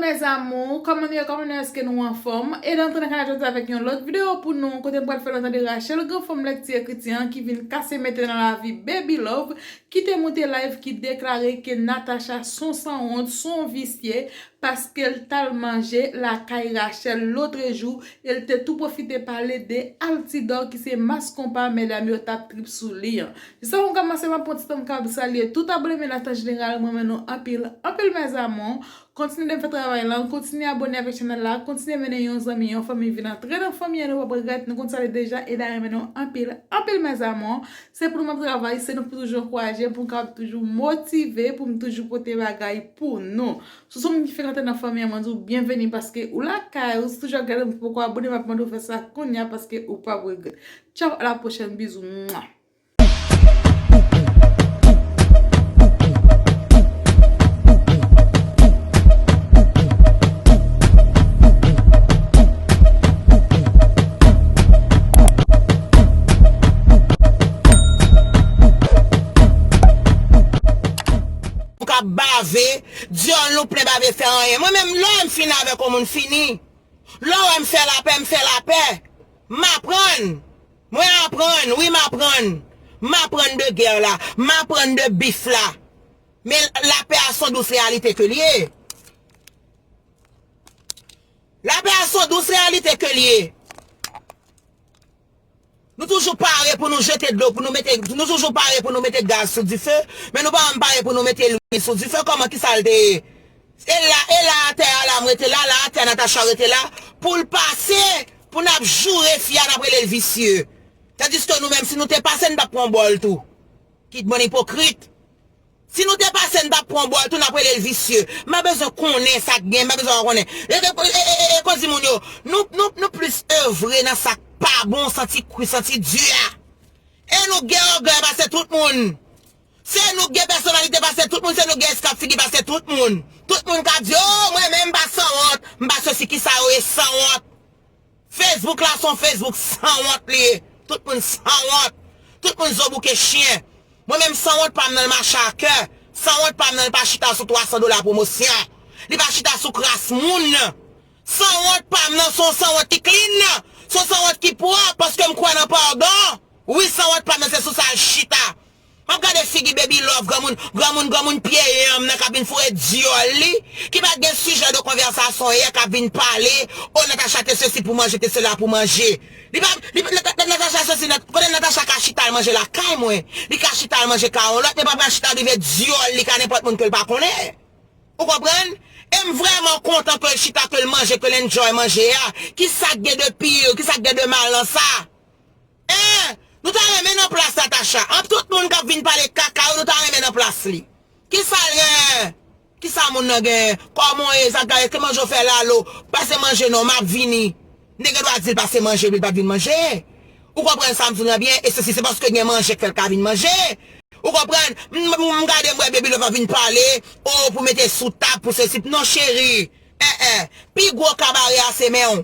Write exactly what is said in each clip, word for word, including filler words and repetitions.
Mes amours, kòman nou ye? Kòman nou ye? Èske nou anfòm? E n antre nan kanal jodi avèk yon lòt videyo pou nou, kote m pral fè nou tande Rachel, gran fanm lèkti ekriti an, ki vin kase mete nan lavi Baby Love, ki te moute live, ki deklare ke Natacha son sanwont, son visye, paske l t al manje lakay Rachel lotrejou, e l te tou pwofite pale de Altidor, ki se mas konpa medam yo t ap trip sou li an. Jis avan m kòmanse, m ap pran ti tan m kab salye tout abone m yo la, an jeneral, m renmen nou anpil, anpil, mes amours. Kontinye de fè travay lan, kontinye abone avèk chanèl la, kontinye mennen yon zanmi, yon fanmi vin antre nan fanmi an, nou p ap regrèt, nou konn sa l ye deja, e n renmen nou anpil, anpil, mes amours. Se pou nou m ap travay, se nou pou toujou ankouraje m, pou m kab toujou motive, pou m toujou pote bagay pou nou. Si w se yon moun ki fèk antre nan fanmi an, mwen di w byenveni paske ou lakay, ou si toujou ap gade m, ou poko abone, m ap mande w fè sa kounye a paske ou p ap regrèt. Tchaw, a la pwochèn, bizou. Mwa. Ou ka bave, dyòl nou plen, pa vle fè anyen. Mwen menm, lè m fin avèk yon moun, fini. Lè w wè m fè lapè, m fè lapè. M aprann. Mwen aprann, wi, m aprann. M aprann de gè la. M aprann de bif la. Men lapè a se yon dous reyalite ke l ye. Lapè a se yon dous reyalite ke l ye. Nou toujou pare pou nou jete dlo, pou nou mete, nou toujou pare pou nou mete gaz sou dife, men nou pa janm pare pou nou mete lwil sou dife. Kòman, kisa l te ye? E la, e la atè a la m rete la, la atè a Natacha rete la, pou l pase, pou n ap joure fi a, n ap rele l visye. Tandiske nou menm, si nou te pase, n t ap pran bòl tou. Ki bann ipokrit. Si nou te pase, n t ap pran bòl tou, n ap rele l visye. M pa bezwen konnen sa k gen, m pa bezwen konnen. E, e, e, e, e, kondi moun yo, nou, nou, nou plis evre nan sa k pa bon, santi kwi, santi di a. E nou gen ògèy pase tout moun. Se nou gen pèsonalite pase tout moun, se nou gen eskap figi pase tout moun. Tout moun ka di, "Oh, mwen menm m pa sanwont, m pa sesi." Kisa yo ye, sanwont? Facebook la se yon Facebook sanwont li ye. Tout moun sanwont. Tout moun zo bouke chen. Mwen menm sanwont pa m nan l mache a kè. Sanwont pa m nan l pa chita sou twa san dola pwomosyon. Li pa chita sou kras moun. Sanwont pa m nan se yon sanwont ki clean. Se yon sanwont ki pwòp paske m kwè nan padon. Wi, sanwont pa m nan se sou sa l chita. M ap gade figi Baby Love, granmoun, granmoun, granmoun pye yanm nan k ap vin foure dyòl li, ki pa t gen sijè de konvèsasyon yè, k ap vin pale, "Oh, Natacha te sesi pou manje, te sela pou manje." Li pa, li, Nata-, Natacha sesi, Nat-, kote Natacha ka chita al manje lakay mwen? Li ka chita al manje kay yon lòt, men pa pral chita rive dyòl li ka nenpòt moun ke l pa konnen. Ou konprann? E m vrèman kontan ke l chita, ke l manje, ke l enjoy manje a. Kisa k gen de pir? Kisa k gen de mal nan sa? Hein? Nou ta renmen nan plas Natacha. An tout moun k ap vin pale kaka yo, nou ta renmen nan plas li. Kisa l gen? Kisa moun nan gen? Kòman w ye? Sa k ta, èske manje w fè lalo? Pase manje non, m ap vini. Nèg gen dwa di l pase manje, epi l pa t vin manje. Ou konprann sa m di w lan byen? E sesi, se paske gen manje k fè l ka vin manje. Ou konprann? M, m, m gade, m wè Baby Love ap vin pale, oh, pou mete sou tab, pou sesi. Non, cheri. Eh, eh. Pi gwo kabare a se men w.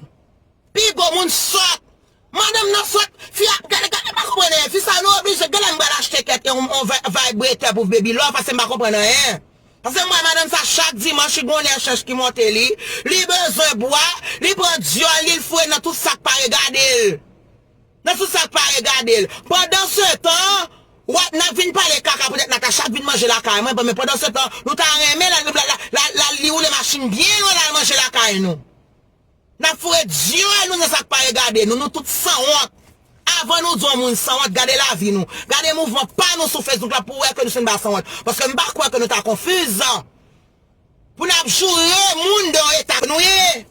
Pi gwo moun sòt. Madanm nan sòt. Fi a, gade, gade, m pa konprann anyen. Fi sa, nou oblije, gade, m pral achte kèk yon, yon vi-, vibratè pou Baby Love, paske m pa konprann anyen. Paske m wè madanm sa, chak dimanch, li gon nè chèch ki monte li. Li bezwen bwa, li pran dyòl li, l foure nan tout sa k pa regade l. Nan tout sa k pa regade l. Pandansetan, w ap, n ap vin pale kaka poutèt Natacha k vin manje lakay mwen, men pandansetan, nou ta renmen l al, l al, l al, l al li woule machin byen lwen, l al manje lakay nou. N ap foure dyòl nou nan sa k pa regade nou. Nou tout sanwont. Avan nou di yon moun sanwont, gade lavi nou. Gade mouvman pa nou sou Facebook la pou w wè ke nou se yon ba sanwont. Paske m pa kwè ke nou ta konfiz pou n ap joure moun de yon eta ke nou ye.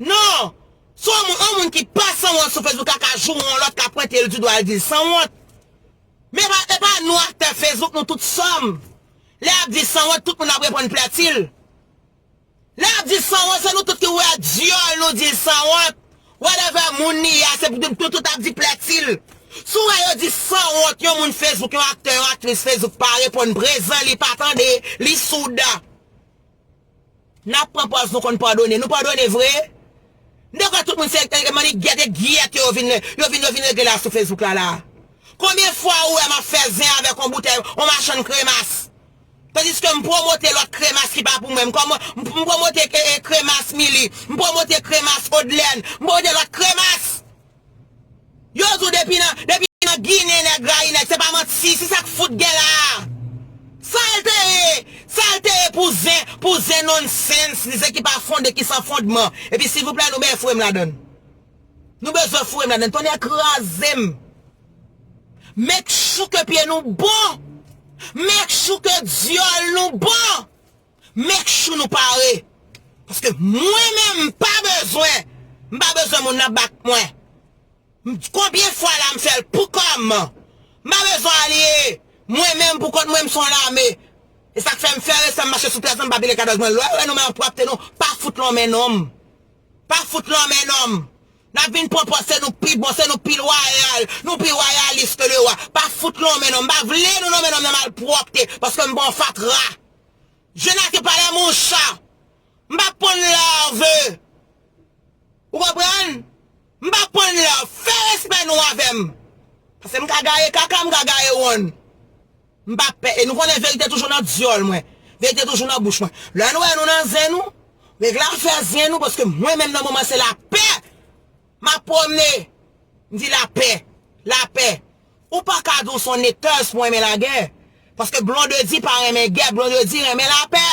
Non. Si yon moun, yon moun ki pa sanwont sou Facebook la ka joure yon lòt, ka pwente l di dwa, l di l sanwont. Men e pa, e pa nou aktè Facebook, nou tout sòm. Lè y ap di sanwont, tout moun ap reponn plètil. Lè y ap di sanwont, se nou tout ki ouvè dyòl nou di l sanwont. Whatever moun li ye a, se pou nou tout ap di plètil. Si w wè yo di sanwont, yon moun Facebook, yon aktè, yon aktris Facebook pa reponn prezan, li pa tande, li soud. N ap pran pòz nou konn padone. Nou padone vre? M te kwè tout moun se, e, e, mannigyèt e gyèt yo, yo vin, yo vin, yo vin regle la sou Facebook la, la. Konbyen fwa ou wè m ap fè zen avèk yon boutèy, yon machann kremas? Tandiske m pwomote lòt kremas ki pa pou mwen. M kòman, m, m pwomote, e, e, kremas Mili. M pwomote kremas Odlèn. M pwomote lòt kremas. Yo di w depi nan, depi nan Ginen nèg rayi nèg. Se pa manti, se sa k fout gen la. Sa l te ye, sa l te ye pou zen, pou zen nonsens, zen ki pa fonde, ki san fondman. Epi silvouplè, nou bezwen foure m ladann. Nou bezwen foure m ladann. Tonnè kraze m. Make sure ke pye nou bon. Make sure ke dyòl nou bon. Make sure nou pare. Paske mwen menm, m pa bezwen. M pa bezwen moun nan bat mwen. M, konbyen fwa la m fè l pou kò m? M pa bezwen alye. Mwen menm pou kont mwen, m se yon lame. E sa k fè m fè respè, m mache sou tèt mwen, m pa pile kadòz mwen. Lè w wè nou malpwòpte nou, pa fout lonmen non m. Pa fout lonmen non m. N ap vin pran pòz, se nou pi bon, se nou pi lwayal. Nou pi lwayalis ke lewa. Pa fout lonmen non m. M pa vle nou lonmen non m nan malpwòpte, paske m pa yon fatra. Je n'attire pas les mouches. M pa pran love. Ou konprann? M pa pran love. Fè respè nou avè m. Paske m ka gaye kaka, m ka gaye wonn. M pa pè. E nou konnen verite toujou nan dyòl mwen. Verite toujou nan bouch mwen. Lè nou wè nou nan zen nou, regle afè zen nou, paske mwen menm nan moman se lapè. M ap pwomne. M di lapè. Lapè. Ou pa ka di w se yon netèz pou renmen lagè. Paske Blondedy pa renmen gè, Blondedy renmen lapè.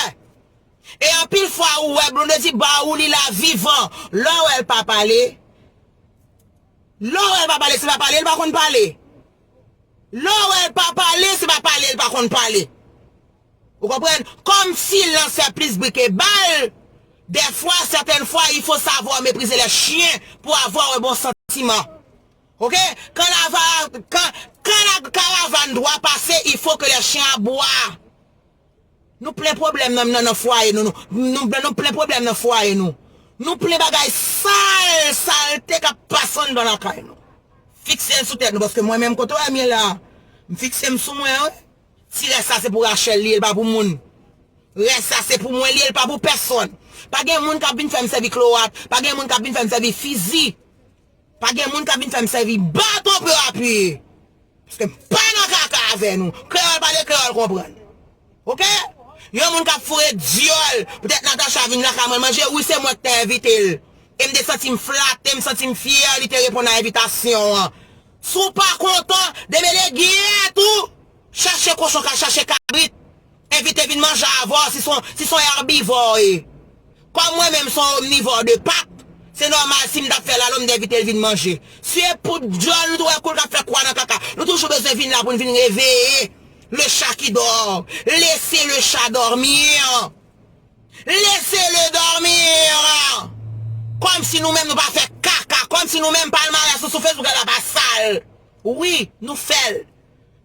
E anpil fwa ou wè Blondedy ba ou li la vivan. Lè w wè l pa pale. Lè w wè l pa pale, se pa pale l pa konn pale. Lè w wè l pa pale, se pa pale l pa konn pale. Ou konprann? Kòm silans fè plis bri ke bal, dèfwa, sètèn fwa, il faut savoir mépriser les chiens pour avoir un bon sentiment. Oke? Quand la va, quand, quand la caravane doit passer, il faut que les chiens aboient. Nou plen pwoblèm nan, nan, nan fwaye nou, nou, nou, nou plen pwoblèm nan fwaye nou. Nou plen bagay sal, salte k ap pase anndan lakay nou. Fikse l sou tèt nou, paske mwen menm kote w wè m ye la, m fikse m sou mwen, wi. Ti rès sa se pou Rachel li ye, l pa pou moun. Rès sa se pou mwen li ye, l pa pou pèsonn. Pa gen moun k ap vin fè m sèvi kloat, pa gen moun k ap vin fè m sèvi fizi. Pa gen moun k ap vin fè m sèvi baton pou yo apiye. Paske m pa nan kaka avè nou. Kreyòl pale, kreyòl konprann. Oke? Yon moun k ap foure dyòl. Poutèt Natacha vin lakay mwen manje, wi, se mwen ki te envite l. E m te santi m flate, m santi m fyè, li te reponn a envitasyon an. Si w pa kontan, demele gyèt ou. Chache kochon ka chache kabrit. Envite vin manje avè w si se yon, si se yon èbivò w ye. Kòm mwen menm se yon omnivò de Pak, se nòmal si m t ap fè lalo m t envite l vin manje. Si e pou dyòl nou t wè kou l k ap fè kwa nan kaka, nou toujou bezwen vin la pou n vin reveye le chat qui dort. Laissez le chat dormir. Laissez-le dormir. Kòmsi nou menm nou pa fè kaka, kòmsi nou menm palmarès nou sou Facebook la pa sal. Wi, nou fè l.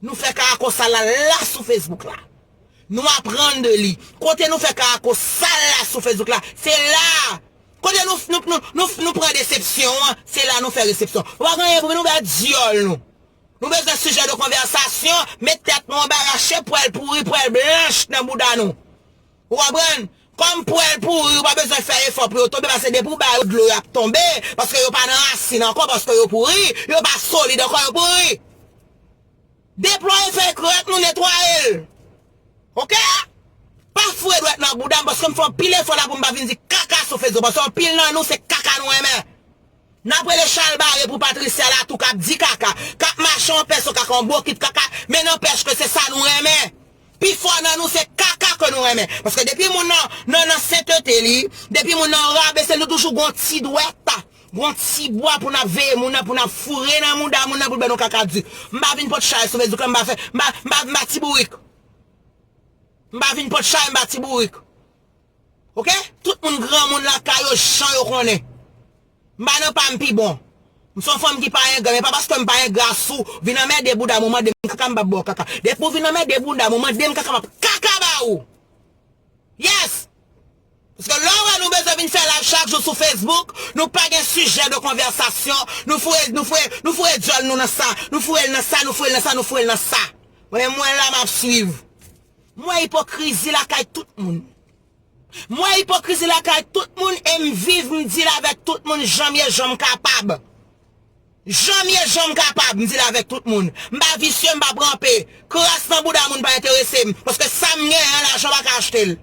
Nou fè karako sal la la sou Facebook la. Nou aprann de li. Kote nou fè karako sal la sou Facebook la, se la. Kote nou, nou, nou, nou, nou pran desepsyon an, se la nou fè resepsyon. Nou pa gen anyen pou nou bay dyòl nou. Nou bezwen sijè de konvèsasyon, met tèt nou anba rache pwèl pouri, pwèl blanch nan bouda nou. Ou konprann? Kòm pwèl pouri, ou pa bezwen fè efò pou yo tonbe, paske depi ou ba yo dlo, y ap tonbe, paske yo pa nan rasin ankò, paske yo pouri, yo pa solid ankò, yo pouri. Deplwaye fèy krèk nou, netwaye l. Oke? Pa foure dwèt nan bouda m, paske m fè anpil efò la pou m pa vin di kaka sou Facebook, paske anpil nan nou se kaka nou renmen. N ap rele chalbare pou Patricia Latou k ap di kaka, k ap mache an pèso kaka, an bokit kaka, men nanpèch ke se sa nou renmen. Pifò nan nou se kaka ke nou renmen. Paske depi moun nan, nan, nan sentete li, depi moun nan rabese l, nou toujou gon ti dwèt, gon ti bwa pou n ap veye moun nan, pou n ap foure nan mouda moun nan, pou l ban nou kaka di. M pa vin pot chay sou Facebook la, m pa fè, m pa, m pa, m pa ti bourik. M pa vin pot chay, m pa ti bourik. Oke? Tout moun granmoun lakay yo jan yo konnen. M pa nan pa m pi bon. M se yon fanm ki pa engra, men pa paske m pa engra si w vin anmède bouda m ou mande m kaka m p ap ba w kaka. Depi w vin anmède bouda m ou mande m kaka m ap kaka ba ou. Yes! Paske lè w wè nou bezwen vin fè live chak jou sou Facebook, nou pa gen sijè de konvèsasyon, nou foure, nou foure, nou foure dyòl nou nan sa, nou foure l nan sa, nou foure l nan sa, nou foure l nan sa. Mwen menm mwen la m ap swiv. M wè ipokrizi lakay tout moun. M wè ipokrizi lakay tout moun e m viv, m deal avèk tout moun jan m ye, jan m kapab. Jan m ye, jan m kapab, m di l avèk tout moun. M pa visye, m pa pran pe. Kras nan bouda moun pa enterese m. Paske sa m genyen an, lajan pa ka achte l.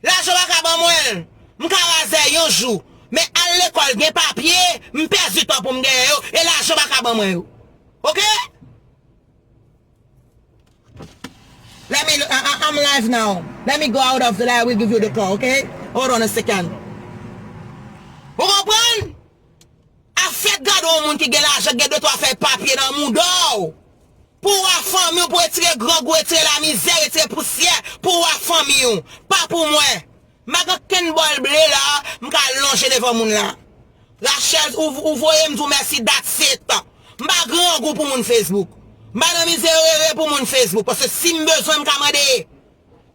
Lajan pa ka ban mwen l. M ka razè yon jou. Men al lekòl, gen papye, m pèdi tan pou m genyen yo, e lajan pa ka ban mwen yo. Oke? Let me, I, I, I'm live now. Let me go out of the live, we give you the call, okay? Hold on a second. Ou konprann? Afè gade yon moun ki gen lajan, gen de twa fèy papye nan mouda w. Pou w a fanmi w, pou w retire grangou, retire lamizè, retire pousyè, pou w a fanmi w. Pa pou mwen. M pa gen kenn bòl ble la, m ka lonje devan moun la. Rachel, ou, ou voye m di w mèsi, that's it. M pa grangou pou moun Facebook. M pa nan mizerere pou moun Facebook. Paske si m bezwen, m ka mande.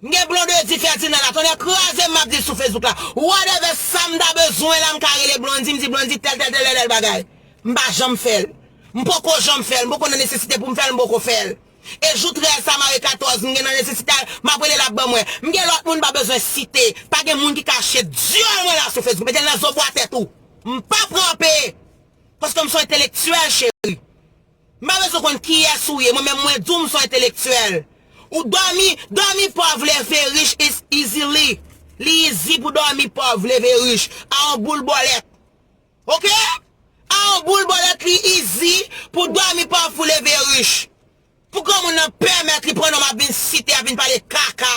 M gen Blondedy Ferdinand la, tonnè kraze m, m ap di l sou Facebook la. Whatever sa m ta bezwen la, m ka rele Blondy, m di Blondy tèl, tèl, tèl, tèl, tèl bagay. M pa janm fè l. M poko janm fè l. M poko nan nesesite pou m fè l, m poko fè l. E jou trèz sa, mare katòz, m gen nan nesesite a, m ap rele l ap ban mwen. M gen lòt moun m pa bezwen site. Pa gen moun ki kache dyòl mwen la sou Facebook. Mete l nan zo bwa tèt ou. M pa pran pe. Paske m se yon entelektyèl, cheri. M pa bezwen konn kiyès ou ye. Mwen menm, mwen di w m se yon entelektyèl. Ou dòmi, dòmi pòv leve rich is easily. Li easy pou dòmi pòv leve rich. A yon boul bòlèt. Oke? A yon boul bòlèt li easy pou dòmi pòv pou leve rich. Pou granmoun nan pèmèt li pran non m ap vin site, ap vin pale kaka.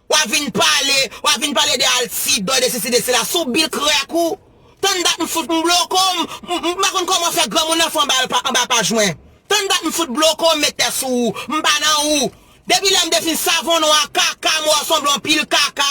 W ap vin pale, w ap vin pale de Altidor, de sesi, de sela. Sou bil krèk ou. Tann dat m fout m bloke w, m, m, m pa konn kòman fè granmoun nan fè anba, anba paj mwen. Tann dat m fout bloke w, m met tè sou ou. M pa nan ou. Depi lè m te fin savon non a kaka, m wè w sanble yon pil kaka.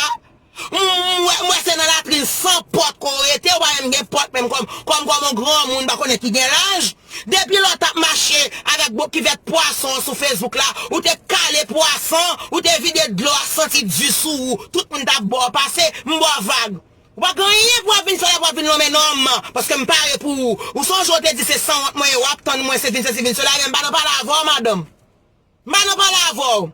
M, m wè, m wè se nan latrin san pòt ke w rete, w pa menm gen pòt menm kòm, kòm, kòm yon granmoun, m pa konnen ki gen laj. Depi lè w t ap mache avèk bon kivèt pwason an sou Facebook la, ou te kale pwason, ou te vide dlo a santi di sou ou, tout moun t ap ba w pase, m ba w vag. Ou pa gen anyen pou w ap vin fè la, pou w ap vin lonmen non m, paske m pare pou ou. Ou sonje w te di se sanwont mwen ye, w ap tann mwen, se vin sesi, vin sela, men m pa nan pale avè w, madanm. M pa nan pale avè w.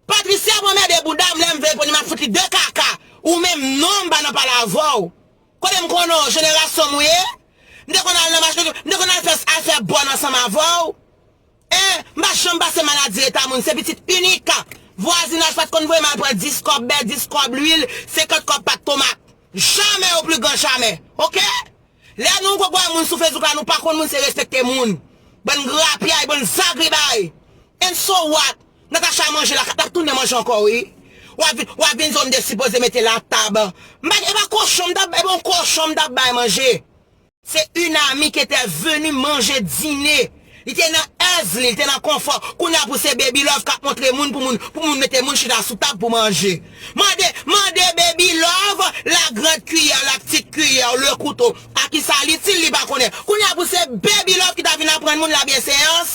Patricia ap anmède bouda m, lè m veye pou li, m ap fout li de kaka. Ou menm non, m pa nan pale avè w. Kote m konnen w, jenerasyon m ou ye? M te konn al nan mache, m te konn al fè, al fè bòn ansanm avè w. Hein? M pa janm pase maladi eta moun, se pitit inik. Vwazinaj pa t konn voye m al pran dis kòb bè, dis kòb lwil, senkant kòb pat tomat. Jamè o pli gran jamè. Oke? Lè nou kwè moun sou Facebook la, nou pa konn moun se respekte moun. Bann grapyay, bann zagribay. And so what? Natacha manje la, l ap tounen manje ankò, wi. W ap vin, w ap vin di w m te sipoze mete latab. M pa, e pa kochon m t ap, e pa yon kochon m t ap bay manje. C'est une amie qui était venue manger dîner. Li te nan èz li, li te nan konfò. Kounye a pou se Baby Love k ap montre moun pou moun, pou moun mete moun chita sou tab pou manje. Mande, mande Baby Love, la grande cuillère, la petite cuillère, le couteau. A ki sa l itil, li pa konnen. Kounye a pou se Baby Love ki ta vin aprann moun la byenseans.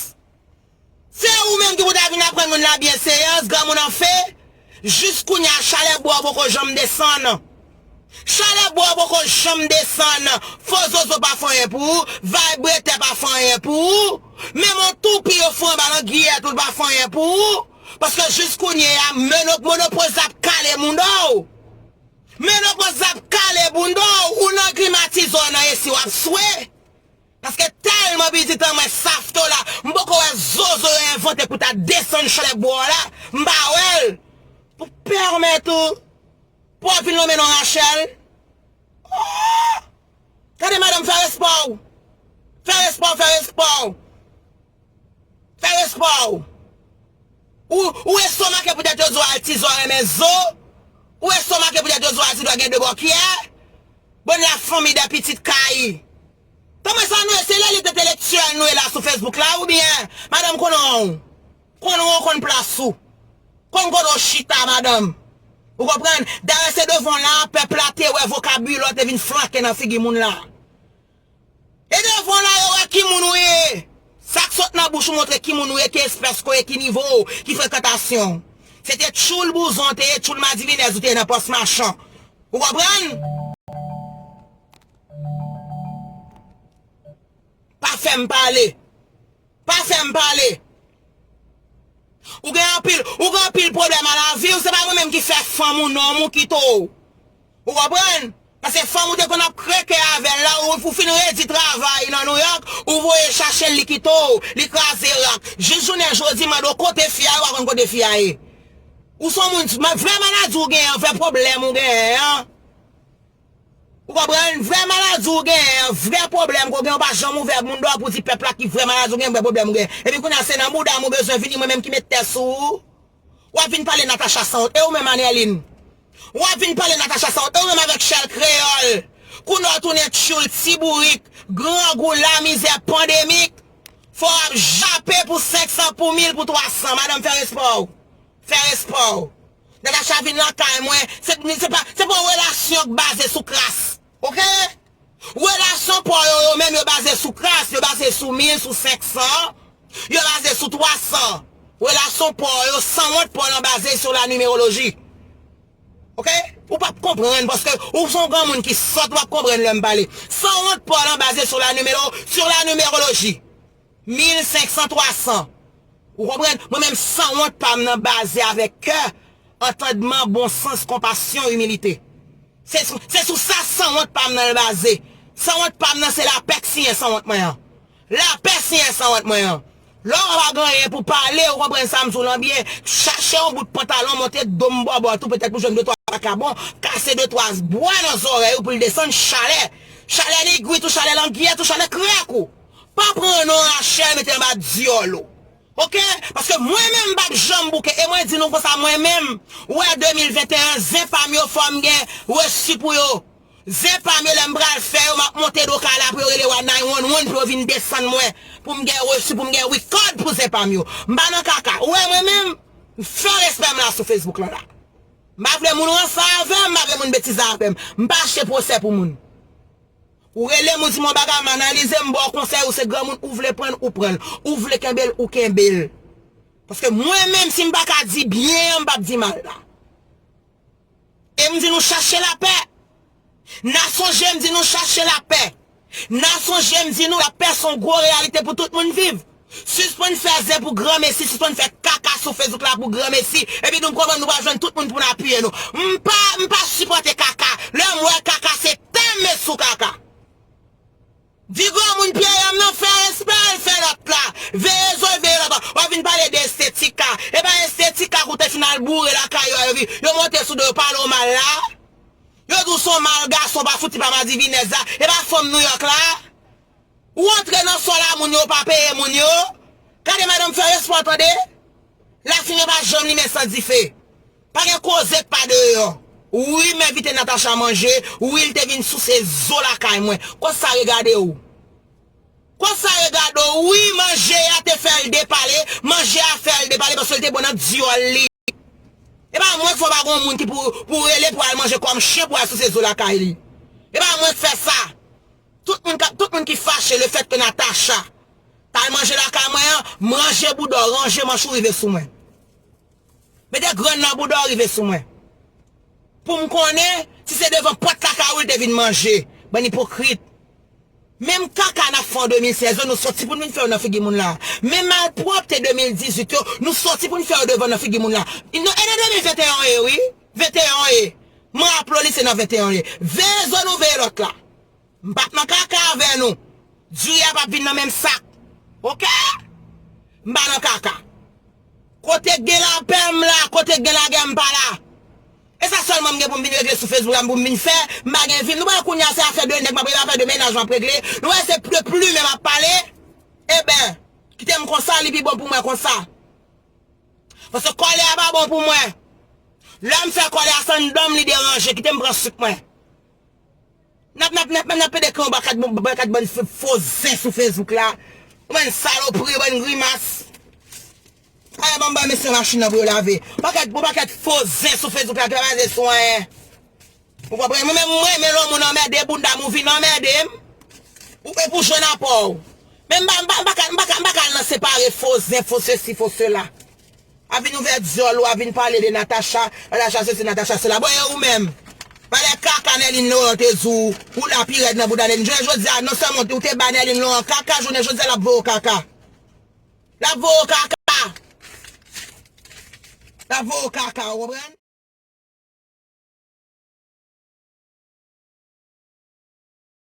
Se ou menm ki pou ta vin aprann moun la byenseans, granmoun anfen. Jis kounye a, chalè bwa w poko janm desann. Chalè bwa w poko janm desann. Fo zozo pa fè anyen pou ou, vaybretè pa fè anyen pou ou, menm yon toupi yo foure anba langyèt ou, l pa fè anyen pou ou. Paske jis kounye a, meno-, menopoz ap kale mouda w. Menopoz ap kale mouda w, ou nan klimatizè, w nan esi, w ap swe. Paske tèlman pitit an mwen safto la, m poko wè zozo yo envante pou ta desann chalè bwa w la, m pa wè l. Pou pèmèt ou, pou w ap vin lonmen non Rachel. Oh! Gade madanm, fè respè w. Fè respè w, fè respè w. Fè respè w. Ou, ou estomake poutèt yo di w Altidor renmen zo. Ou estomake poutèt yo di w Altidor gen de bòkyè. Bann la fanmi de pitit kay. Kòman sa nou ye? Se lelit entelektyèl nou ye la sou Facebook la, oubyen madanm konnen w? Konnen w konn plas ou. Konn kote w chita, madanm. Ou konprann? Dayè se devan la, pèp la te wè vokabilè w te vin flanke nan figi moun la. E devan la, yo wè ki moun ou ye. Sa k sot nan bouch ou montre ki moun ou ye, ki espès ke w ye, ki nivo w, ki frekantasyon w. Se te tchoul bouzon w te ye, tchoul madivinèz ou te ye nan pòs machan. Ou konprann? Pa fè m pale. Pa fè m pale. Ou gen anpil, ou gen anpil pwoblèm a lavi w, se pa mwen menm ki fè fanm ou nonm ou kite w. Ou konprann? Paske fanm ou te konn ap kreke avè l la, ou, ou fin redi travay nan Nouyòk, ou voye chache l, li kite w, li kraze rak. Jis jounen jodi, mande w kote fi a ye, ou pa konn kote fi a ye. Ou se yon moun, vrè maladi ou genyen an, vrè pwoblèm ou genyen an. Ou konprann? Vrè maladi ou genyen an, vrè pwoblèm ke w genyen, ou pa janm ouvè moun dèyè pou di pèp la ki vrè maladi ou genyen, vrè pwoblèm ou genyen. Epi kounye a, se nan bouda m ou bezwen vini, mwen menm ki met tè sou ou. W ap vin pale Natacha sanwont. E ou menm, Anèlin? W ap vin pale Natacha sanwont. E ou menm avèk Chèl Kreyòl? Kounye a w tounen tchoul, ti bourik, grangou, lamizè pandemik. Fò w ap jape pou senk san, pou mil, pou twa san. Madanm, fè respè w. Fè respè w. Natacha vin lakay mwen. Se, se pa, se pa yon relasyon k baze sou kras. Oke? Relasyon pa w yo, yo menm, yo baze sou kras, yo baze sou mil, sou senk san, yo baze sou twa san. Relasyon pa w yo, sanwont pa w lan baze sou la numérologie. Oke? Ou p ap konprann paske ou se yon granmoun ki sòt, ou p ap konprann lè m pale. Sanwont pa w lan baze sou la numéro, sur la numérologie. Mil, senk san, twa san. Ou konprann? Mwen menm, sanwont pa m nan baze avèk kè, antandman, bon sans, konpasyon, imilite. Se sou, se sou sa sanwont pa m nan baze. Sanwont pa m nan se lapè k siyen sanwont mwen an. Lapè siyen sanwont mwen an. Lè w pa gen anyen pou pale, ou konprann sa m di w lan byen, chache yon bout pantalon, monte do m bòbòt ou, petèt pou jwenn de twa vakabon, kase de twa bwa nan zòrèy ou pou l desann chalè. Chalè ligwit ou, chalè langyèt ou, chalè krèk ou. Pa pran non Rachel mete anba dyòl ou. Oke? Paske mwen menm m p ap janm bouke. E mwen di nou konsa, mwen menm, ou wè de mil venteyen, zen pa m yo fò m gen resi pou yo. Zen pa m yo lè m pral fè yo, m ap monte do kay la pou yo rele wa nine one one pou yo vin desann mwen. Pou m gen resi, pou m gen record pou zen pa m yo. M pa nan kaka. Ou wè mwen menm, m fè respè m la sou Facebook lan la. M pa vle moun ranse avè m, m pa vle moun betize avè m. M pa achte pwosè pou moun. Ou rele m, ou di m yon bagay, m analize, m ba w konsèy, ou se granmoun, ou vle pran l, ou pran l. Ou vle kenbe l, ou kenbe l. Paske mwen menm, si m pa ka di byen an, m p ap di mal la. E m di nou chache lapè. N a sonje m di nou chache lapè. N a sonje m di nou lapè se yon gwo reyalite pou tout moun viv. Sispann fè zen pou granmesi, sispann fè kaka sou Facebook la pou granmesi. Epi nou konprann nou pral jwenn tout moun pou n apiye nou. M pa, m pa sipòte kaka. Lè m wè kaka, se tè m met sou kaka. Di granmoun pye yanm nan fè respè l, fè lòt la. Veye zo l, veye lòt la. W ap vin pale de estetika. E pa estetika ke w te fin al boure lakay yo a, yo vi-, yo monte sou do yo pale w mal la. Yo di w se yon mal gason, pa fouti pa madivinèz la. E pa fanm Nouyòk la. Ou antre nan sòl a moun yo, ou pa peye moun yo. Gade madanm fè respè w tande. Lafimen pa janm limen san dife. Pa gen koze k pa deyò. Wi, m envite Natacha manje. Wi, l te vin souse zo lakay mwen. Konsa regade w. Konsa regade w. Wi, manje a te fè l depale. Manje a fè l depale paske l te bon nan dyòl li. E pa mwen k fè w pa gen yon moun ki pou, pou rele pou al manje kòm chen pou al souse zo lakay li. E pa mwen k fè sa. Tout moun, ka- tout moun ki fache lefètke Natacha t al manje lakay mwen an, ranje bouda w, ranje manch ou rive sou mwen. Mete grenn nan bouda w rive sou mwen. Pou m konnen si se devan pòt lakay ou l te vin manje. Bann ipokrit. Menm kaka n ap fè an de mil sèz yo, nou sòti pou n vin fè yo nan figi moun la. Menm malpwòpte de mil dizuit yo, nou sòti pou n fè yo devan nan figi moun la. E nan de mil venteyen ye, wi. Venteyen ye. M raple w li se nan venteyen ye. Veye zo nou veye lòt la. M p ap nan kaka avè nou. Diri a p ap vin nan menm sak. Oke? M pa nan kaka. Kote k gen lapè m la, kote k gen lagè m pa la. E sa sèlman m gen pou m vin regle sou Facebook la, pou m vin fè. M pa gen vi m. Nou wè kounye a se afè de nèg m ap regle, afè de mennaj m ap regle. Nou wè se de plimen m ap pale. Eben, kite m konsa, li pi bon pou mwen konsa. Paske kòlè a pa bon pou mwen. Lè m fè kòlè a, se anndan m li deranje, kite m pran sik mwen. N ap, n ap, n ap, n ap pede kre yon bakat, bakat bann fo, fo zen sou Facebook la. Ou bann salopri, bann grimas. Ay, ban m bay mesye machin nan pou yo lave. Bakat, yon bakat fo zen sou Facebook la ki pa baze sou anyen. Ou konprann? Mwen menm, mwen renmen lè yon moun anmède bounda m, ou vin anmède m. Ou, e pou jwenn apò w. Men m pa, m pa, m pa ka, m pa ka, m pa ka al nan separe fo zen, fo sesi, fo sela. A vin ouvè dyòl ou, a vin pale de Natacha, Natacha sesi, Natacha sela. Bon, e ou menm? Valè kaka Nerline Laurent te di w, ou la pi rèd nan bouda Nerline. Jounen jodi a, non sèlman ou te bay Nerline Laurent kaka, jounen jodi a l ap voye w kaka. L ap voye w kaka. L ap voye w kaka, ou konprann?